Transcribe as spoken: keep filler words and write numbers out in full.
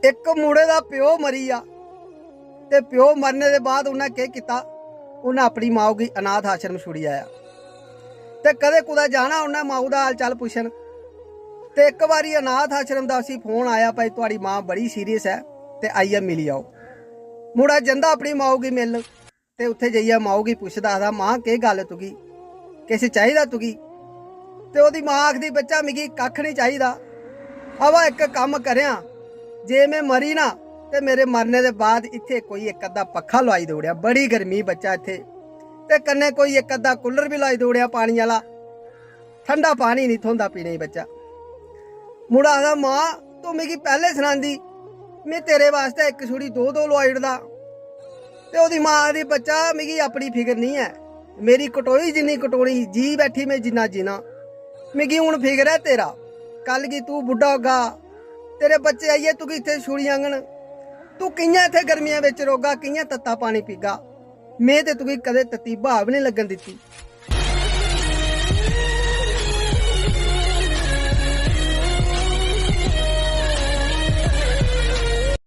इक मुड़े दा प्यो मरी गेआ ते प्यो मरने दे बाद उन्नै केह् कीता, उन्नै अपनी माऊ गी अनाथ आश्रम छुड़ी आया। ते कदें कुतै जाना उन्नै माऊ दा हाल चाल पुच्छन, ते इक बारी अनाथ आश्रम दा उसी फोन आया, "भाई, थुआड़ी मां बड़ी सीरियस ऐ ते आइयै मिली आओ।" मुड़ा जंदा अपनी माऊ गी मिलन, ते उत्थै जाइयै माऊ गी पुछदा, आखदा, "मां, केह् गल्ल तुगी? किश चाहिदा तुगी?" ते ओह्दी मां आखदी, "बच्चा, मिगी कक्ख निं चाहिदा, अवा इक कम्म करेआं, जे में मरी ना ते मेरे मरने दे बाद इत्थै कोई इक अद्धा पक्खा लोआई देई ओड़ेआं, बड़ी गर्मी, बच्चा, इत्थै, ते कन्नै कोई इक अद्धा कूलर बी लोआई देई ओड़ेआं पानी आह्ला, ठंडा पानी निं थ्होंदा पीने गी, बच्चा।" मुड़ा आखदा, "मां, तूं मिगी पैह्लें सनांदी, में तेरे बास्तै इक छुड़ी दो दो लोआई ओड़दा।" ते ओह्दी मां आखदी, "बच्चा, मिगी अपनी फिकर निं ऐ, मेरी कटोई जिन्नी कटोनी, जी बैठी में जिन्ना जीना, मिगी हून फिकर ऐ तेरा। कल गी तूं बुड्ढा होगा, तेरे बच्चे आइयै तुगी इत्थै छुड़ी आङन, तूं कि'यां इत्थै गर्मियें बिच रौह्गा, कि'यां तत्ता पानी पीगा? में ते तुगी कदें तत्ती ब्हाऽ बी निं लग्गन दित्ती।"